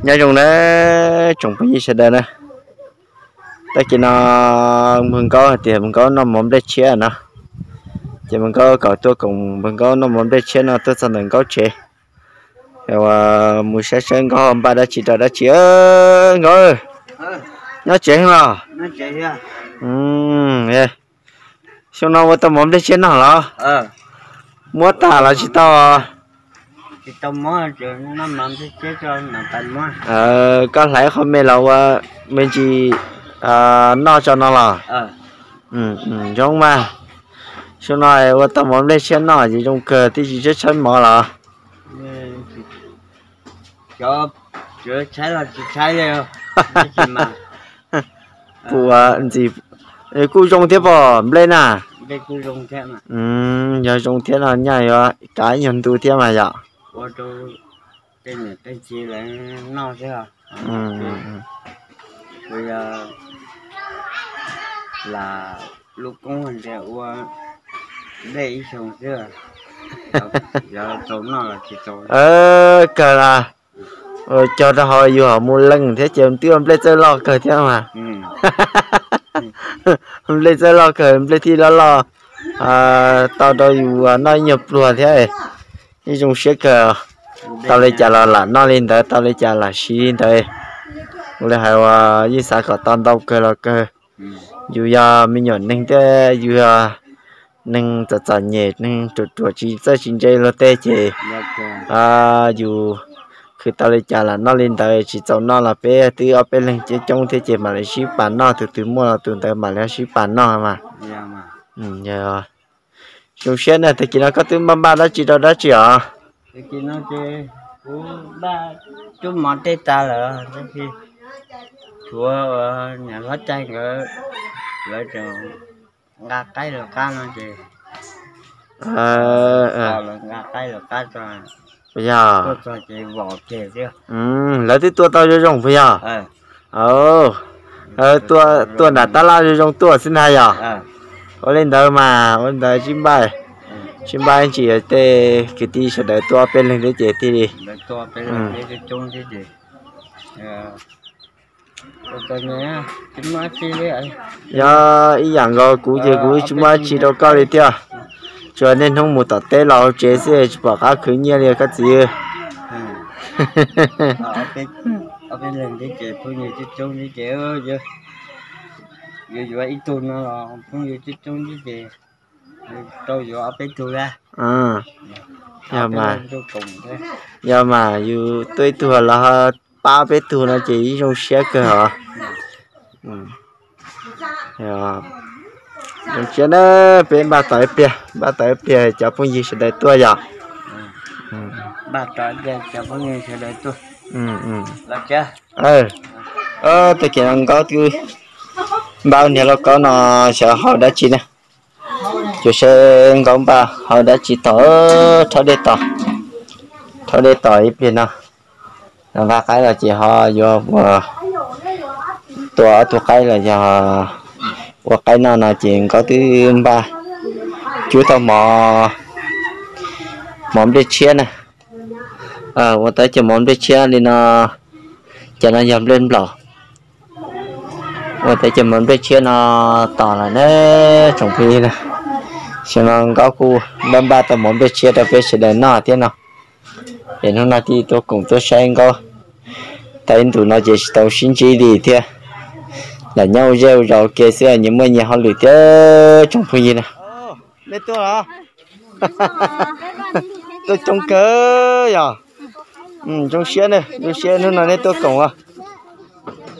Nyob zoo nawb tsoom phooj ywg sawv daws na. Tag kis no npawg Nkaub hais tias npawg Nkaub noj mov nplej tshiab no, ces npawg Nkaub kom tuaj koom npawg Nkaub noj mov nplej tshiab no tuaj txog ntawm Nkaub tsev. Mus saib saib Nkaub ho npaj dab tsi rau dab tsi. Nkaub, nyob tsev los? Xyoo no ua tau mov nplej tshiab noj los? Muab tag los tsis tau? Koj hlais qhov me los ua me ntsis noj tso no los? Zoo mas. Xyoo no ua tau mov nplej tshiab noj ces zoo kawg, twb tsis tshawb tshawb mov los? Puas ntxim, kuj zoo thiab pom nplej na. Yog zoo thiab no nyaj yuav kav ib nyuag ntu thiab mas yom. Kawg las, cog rau hauv yus ho mus leej thiab ces twb ua nplej txawj loj kawg thiab mas. Nplej txawj loj kawg, nplej thiaj loj loj tau rau yus noj ib nyuag pluag thiab. Ib zoo siab kawg. Tau li cas los lam noj li ntawd, tau li cas lam siv li ntawd. Ua li hais uas yeej xav kom tau ntau kawg los kawg. Yus yog me nyuam neeg thiab yus yog neeg txom txom nyem, neeg ruam ruam tsis txawj tsis ntse luag tej ces yus khwv tau li cas lam noj li ntawd, tsis txaus noj los peb twb ob peb leeg coob coob thiab ces mam li sib pab noj, tus twg muaj los tus ntawd mam li sib pab noj mas. Zoo siab na, tag kis no koj twb npaj npaj dab tsi rau dab tsi os? Yog, lawv twb tua tau zoo zoo puas yog? Tua nram tab laj zoo zoo tuaj xwb na yog? Ua li ntawd mas ua li ntawd sib npaj, sib npaj ntsis tej kwv tij sawv daws tuaj ob peb leeg thiab ces thiaj li. Yog ib yam nkaus kuv ces kuv tsis muaj dab tsi rau koj li thiab. Tsuas niaj hnub mus tom teb los hauv tsev xwb tsis pom qab khwv nyiaj li koj txiv. Yog mas, yog mas yus tuaj ib tug los pab peb tug no ces yeej zoo siab kawg os. Zoo siab na, peb npaj tau ib pliag, npaj tau ib pliag cov phooj ywg sawv daws tuaj yom. Tag kis no Nkaub twb npaj niag lauj kaub no xyov hau dab tsi na. Cuag seb Nkaub npaj hau dab tsi tod, rhaub dej tos, rhaub dej tos ib pliag no. Npaj qaib los ces ho yuav ua, tua ob tug qaib los yog ua qaib noj no ces Nkaub twb npaj cub tau mov, mov nplej tshiab na. Ua tau cov mov nplej tshiab li no, cov no yog nplej nplaum. Ua tau cov mov nplej tshiab no tos lawm na tsoom phooj ywg na. Xyoo no Nkaub kuj npaj npaj tau mov nplej tshiab rau peb sawv daws noj thiab no. Es hnub no thiaj tuaj koom tuaj saib Nkaub tau ib ntus no ces tsis tau sib ntsib li thiab. Lam nyob ua zej ua zos ua ke xwb nyias muaj nyias hauj lwm thiab tsoom phooj ywg na. Nej tuaj los? Tuaj coob kawg yog. Zoo siab ne, zoo siab hnub no nej tuaj koom os.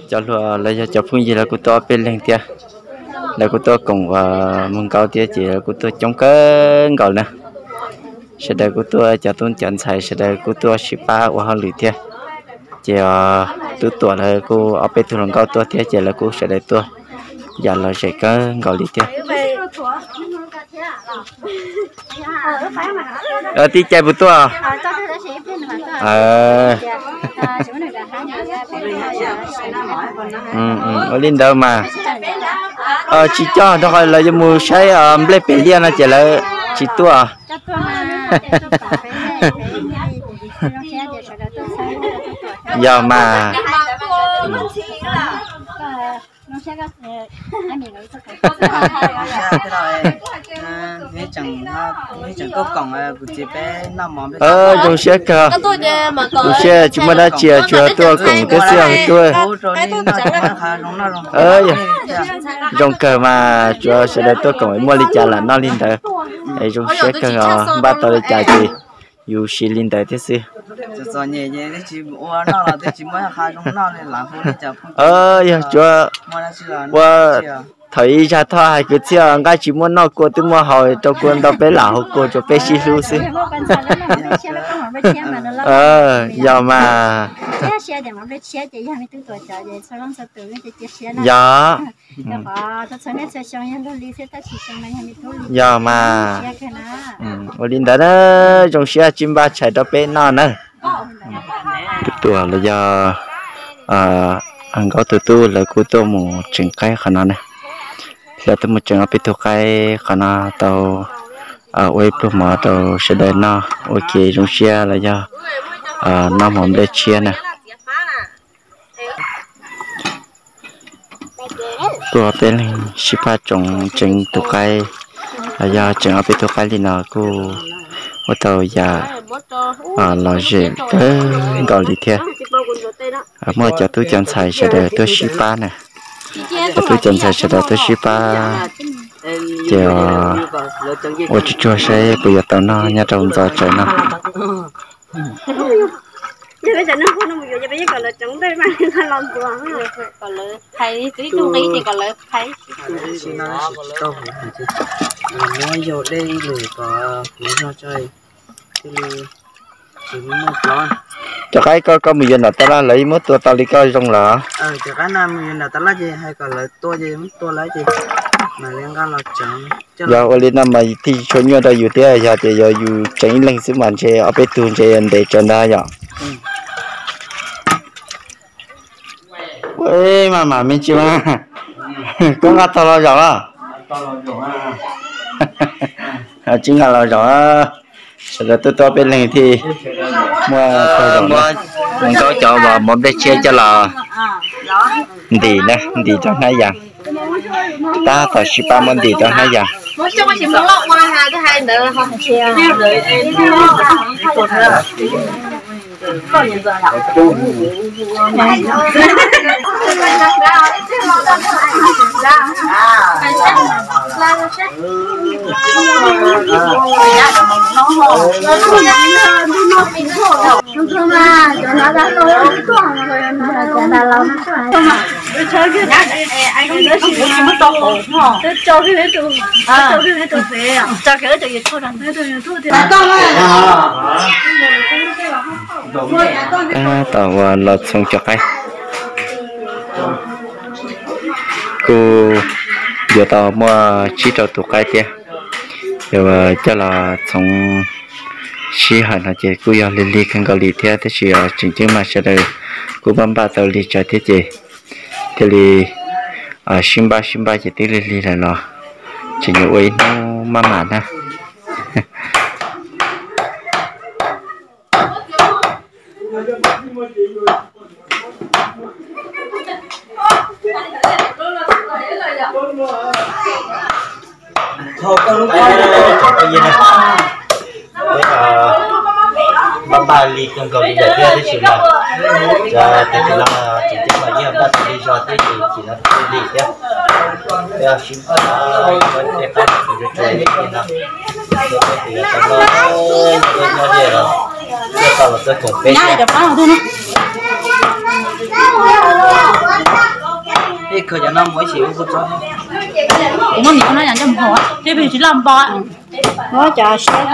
Cov hluas los yog cov phooj ywg lawv kuj tuaj ob peb leeg thiab. Lawv kuj tuaj koom uas Muag Nkaub thiab ces lawv kuj tuaj coob kawg nkaus na. Sawv daws kuj tuaj, cov tub cov ntxhais sawv daws kuj tuaj sib pab ua hauj lwm thiab. Ces Tub Tuam lawv kuj ob peb tug hluas nkauj tuaj thiab ces lawv kuj sawv daws tuaj yam lom zem kawg nkaus li thiab. Tib cai puas tuaj? Ua li ntawd mas tsis coj rau qhov lawv yuav mus saib nplej pem liaj no ces lawv tsis tuaj. Yog mas. Zoo siab kawg. Zoo siab tsis muaj dab tsi, tsuas tuaj koom thiab xwb os tub. Zoo kawg mas, tsuas sawv daws tuaj koom muaj li cas lam noj li ntawd. Es zoo siab kawg os, npaj tau li cas ces yus siv li ntawd thiab xwb. Yog tsuas ua thaum ib zaj thoj hais kwv txhiaj nqaij tsis muaj noj kua twb muaj haus rau kua ntau peb lam haus kua rau peb sib hlub xwb. Yog mas. Yog. Yog mas. Ua li ntawd na, zoo siab tsis npaj tshais rau peb noj na. Kuv tuaj los yog Nkauj tus tub lawv kuj tuaj mus tseev qaib qhov no na. Lawv tuaj mus tseev ob peb tug qaib qhov no tau ua ib pluag mov rau sawv daws noj ua ke zoo siab los yog noj mov nplej tshiab na. Tuaj ob peb leeg sib pab tsoom tseev tus qaib los yog tseev ob peb tug qaib li no kuj ua tau yam lom zem kawg nkaus li thiab. Muaj cov tub cov ntxhais sawv daws tuaj sib pab na. Cov tub cov ntxhais sawv daws tuaj sib pab ces ua tsuag tsuag saib puas yuav tau noj nyob rau ntxov tsawv no. Cov qaib koj, koj mus yuav nram tab laj lawv muab tua tau li koj zoo lawm. Yog ua li no mas thiaj tsis tshua nyuaj rau yus thiab, yog tias yog yus tseem ib leeg xwb mas ntshe ob peb tug ntshe ntev tsawv ntag yom. Ua mas mam me ntsis mas. Koj nqa tog los zaum los? Tsis nqa los zaum. Sawv daws tuaj tuaj peb leeg thiaj muaj tog zaum. Nkauj cov uas mov nplej tshiab coj los ntim na, ntim rau hnab yas. Tab tom sib pab muab ntim rau hnab yas. Tab tom uas los txhoov cov qaib. Kuj yuav tau muaj tsib rau tus qaib thiab. Yog coj los txhoov sij hawm no ces kuj yog lig lig kawg nkaus li thiab, tab sis tseem ceeb mas sawv daws kuj npaj npaj tau lig tsawv thiab ces thiaj li sib npaj sib npaj ces twb lig lig lawm los tseem yuav ua ib hnub maj mam na. Npaj npaj lig kawg nkaus li lawm thiab tab sis mas cov tus txiv laj tseem ceeb los yeej npaj tau lig zog thiab ces tsis npaj lig thiab. Sib npaj tej qab tsuas tsuas li no, nyob ze los tuaj tau los tuaj koom peb thiab. Ej, khaws cov no mus ib chim ub kuj txob. Kuv muab miv no yog coj mus haus thiab peb tsis loj npo. Muab cov siab.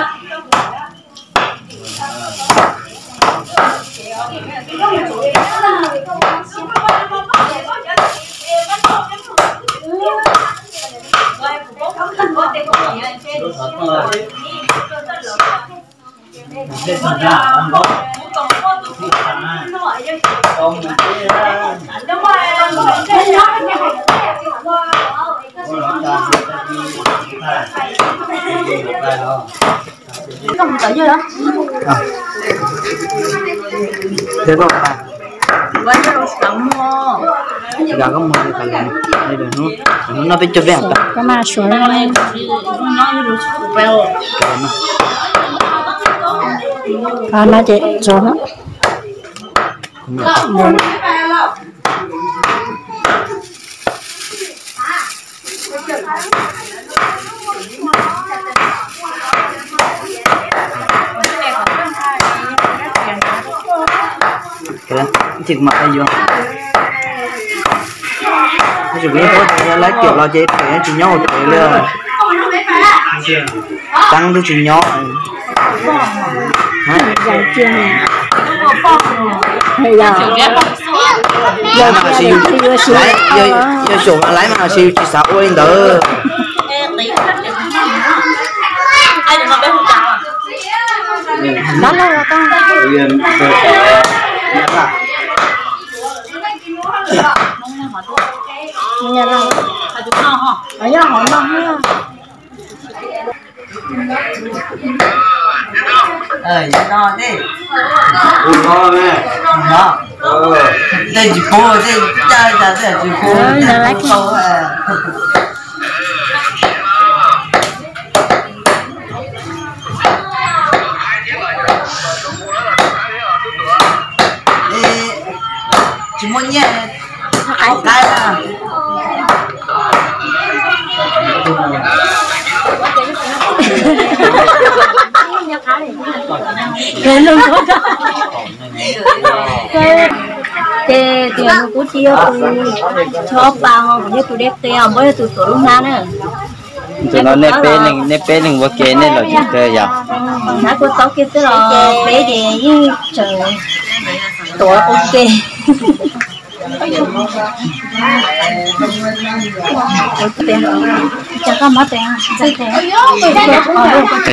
Thiab koj Koj mus, hnub no peb cog peb. Koj mas suav. No ces tsuav no. Lawv tias los ces tsis nyob ua tsev li. Teeb twb tsis nyob. Yog xyov mas laiv mas sis yus tsis xav ua li ntawd. Tsis muaj nyiaj. Ces tias nws kuj tsis yog tus chob pas ho, kuv yog tus deb qia, npawg yog tus tuav lub hnab na. Tus no nej peb leeg ua ke nej los tsis qia yom? Hnab kua txob kiag xwb los peb ces yeej tseem tuav ua ke.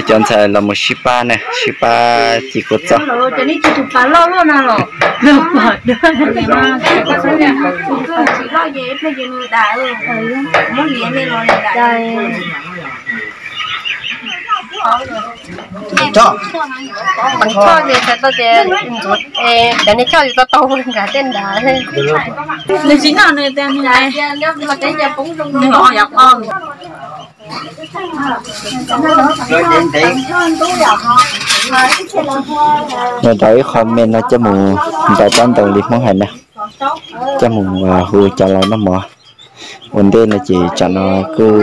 Cov ntxhais los mus sib pab na, sib pab ci kua txob. Cov nej coj tau tau nrad tej nrad. Nws tsis noj nws tias nws, nws ho yog qo. Nyob rau ib qho me no coj mus ntaus rab ntoo li Hmoob hais na, coj mus hu cov laus noj mov. Ua ntej no ces tsam no kuj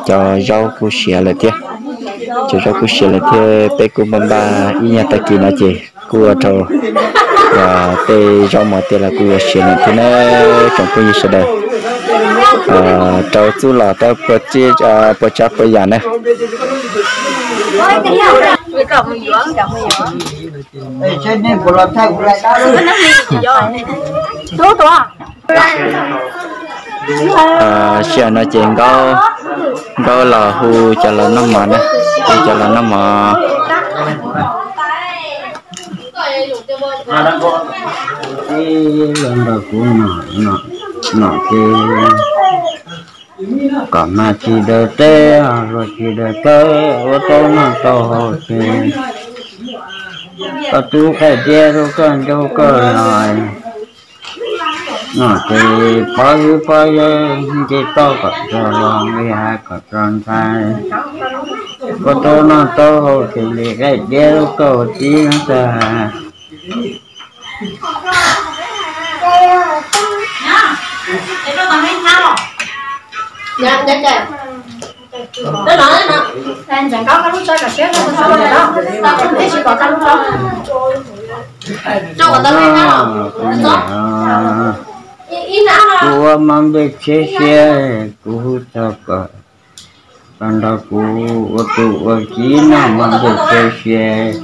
cov zaub kuj siav lawm thiab, cov zaub kuj siav lawm thiab peb kuj npaj npaj ib nyuag tag kis no ces kuj ua rau tej zaub mov tej los kuj yuav siav lawm thiab na tsoom phooj ywg sawv daws. Rau txuj los rau puas tsav puas yam na. Sij hawm no ces Nkauj los hu cov laus noj mov na, hu cov laus noj mov. Ib los nrog kuv nom ces kom mas tsis daws teb, hluas tsis daws tawb, ua tau noj tau haus ces koj tub qaij diab rau koj ncauj koj los. Nom ces pov hwv pov yawg nce toj kom txog los nqis hav kom txog ntxhais. Koj tau noj tau haus ces nce qaij diab rau koj tib tag. Kuv ua mov npej tsheb siab, kuv hu txog kom nrog kuv ua tus ua kiv noj mov npej tsheb siab.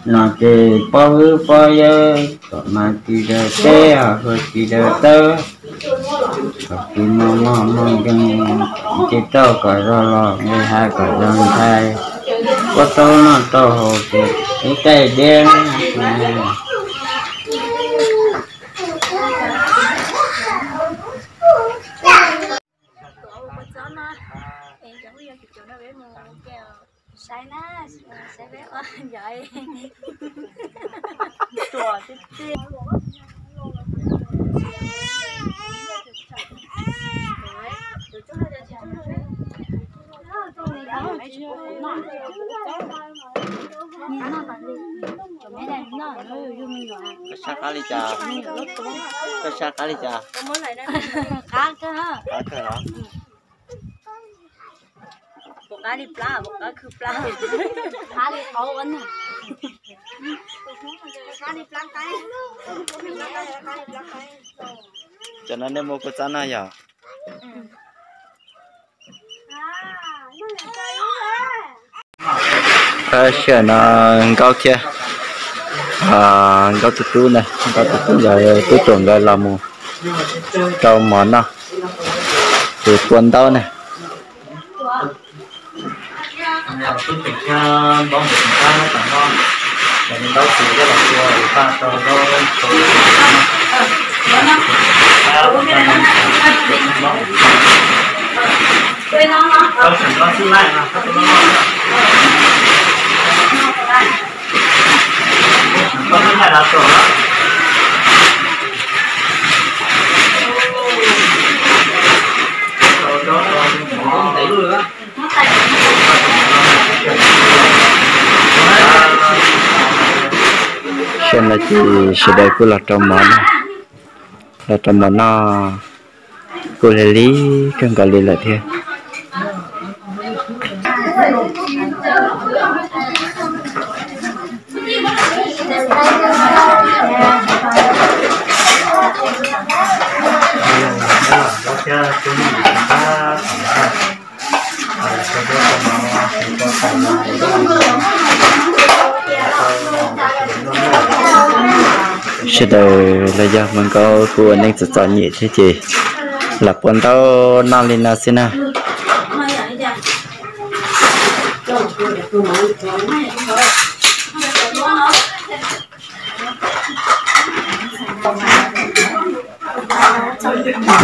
Nom ces pov hwv pov yawg kom mas tsis daws teb, hluas tsis daws tawb, kom tsis mos mos mos nkees, nce toj kom zog los nqis hav kom zog ntxhais, ua tau noj tau haus ces ib qaij diab. Saib na, saib peb ua nco. Sab qab li cas? Koj sab qab li cas? Qab kawg. Qab kawg los? Puas qab li plab, puas qab khwv plab? Qab li qau ua na. Cov no nej muaj kua txob noj yog? Sij hawm no Nkauj thiab Nkauj tus tub na, Nkauj tus tub nkawd twb tuam nkawd los mus rau mov noj, ces pua ntaub na. Sawv daws ces sawv daws kuj los rau mov noj, los rau mov noj kuj lig lig kawg nkaus li lawm thiab. Sawv daws los yog hluas nkauj kuj ua neej txom txom nyem thiab ces lam pua ntaub noj li no xwb na.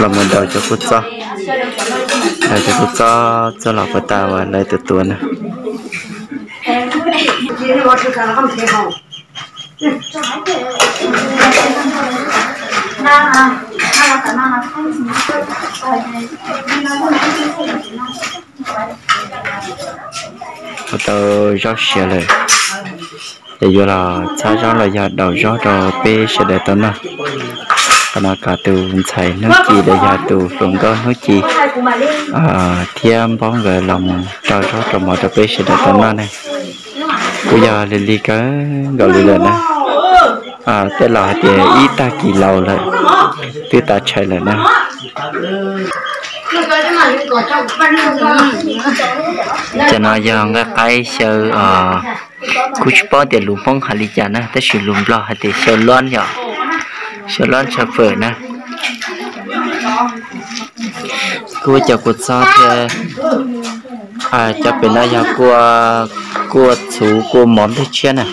Los mus daus cov kua txob, daus cov kua txob txog los puas tas uas lawv tus tuav na. Ua tau zaub siav lawm, ces yuav los txhab zaub los yog daus zaub rau peb sawv daws tau noj. Qhov no kom tus ntxhais hnub ci los yog tus hluas nkauj hnub ci thiab npaub nkawd los mus rau zaub rau mov rau peb sawv daws tau noj ne. Kuj yog lig lig kawg nkaus li lawm na. Tej laus hais tias ib tag kis laus lawm twb tav tshais lawm na. Cov no yog nqaij qaib xyaw, kuv tsis paub tias lus Hmoob hais li cas na, tab sis lus Nplog hais tias xyaw lob yom, xyaw lob ntshaw fawm na. Kuj cov kua txob thiab, cov pem no yog kua, kua txhuv kua mov ntej tshiab na,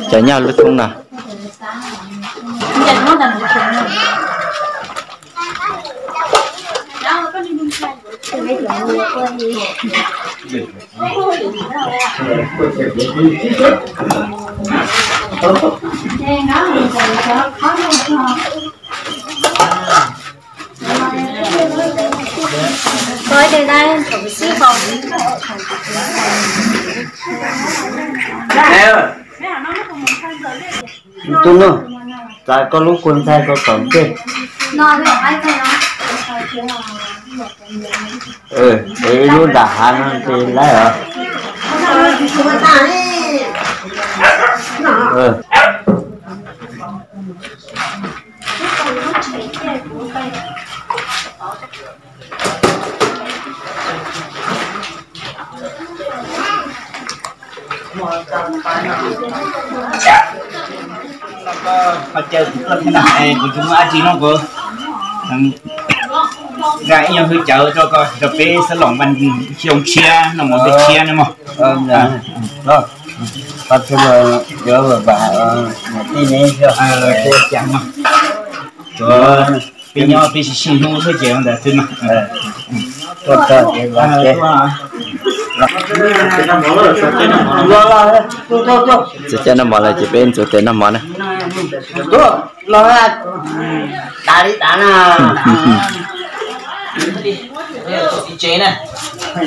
cov nyob lub thoob no. Tus no, txav koj lub kua ntxhai rau tom ntej. Ib lub nram hav no ces lawm os. Ho caw kuv tuaj thiab na, kuv tsis muaj dab tsi no kuv zam ib nyuag hwj cawv rau koj, rau peb xab loos xyoo tshiab no mus ntej tshiab ne mog. Peb nyob peb sib sib hlub xwb ces ntawd xwb mas. Txog caij noj mov lawm ces peb ntxuav tes noj mov na.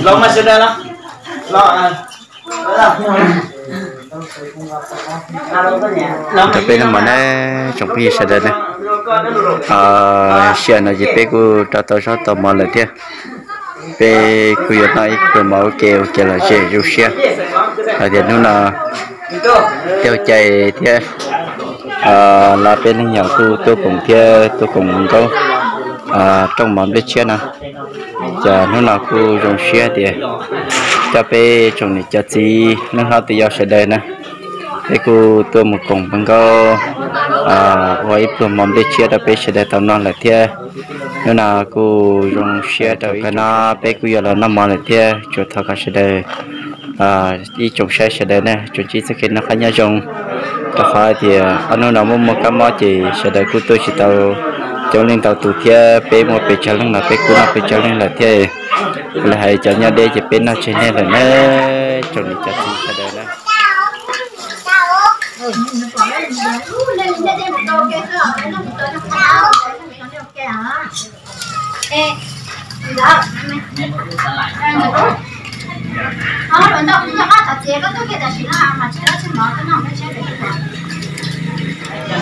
Los mas sawv daws los, los. Rau peb noj mov na, tsoom phooj ywg sawv daws na. Sij hawm no ces peb kuj rau tau zaub tau mov lawm thiab. Peb kuj yuav noj ib pluag mov ua ke ua ke los zem zoo siab hais tias hnub no tej cai thiab los peb leej yog kuj tuaj koom thiab tuaj koom nkauj rooj mov nplej tshiab no. Ces hnub no kuj zoo siab tias coj peb tsoom niam cov txiv leej hlob txiv yau sawv daws na, peb kuj tuaj mus koom nkauj ua ib pluag mov nplej tshiab rau peb sawv daws tau noj lawm thiab. Hnub no kuj zoo siab rau kawg no, peb kuj yuav los noj mov lawm thiab. Tsuas thov kom sawv daws ib tsoom saib sawv daws na tsuas ntsib txoj kev noj qab nyob zoo, rau qhov tias ob hnub no muaj muaj kab mob ces sawv daws kuj tuaj tsis tau coob leej ntau tus thiab. Peb muaj pes tsawg leej no peb kuj noj pes tsawg leej lawm thiab. Kuv li hais cov nyob deb ces peb noj tseg nej lawm na, tsoom niam cov txiv sawv daws na.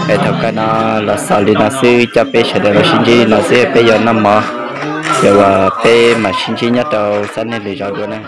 Es thaum kawg no los xaus li no xwb, coj peb sawv daws los sib ntsib li no xwb, peb yuav noj mov, ces uas peb mam sib ntsib nyob rau xab neej lwm zaus dua na.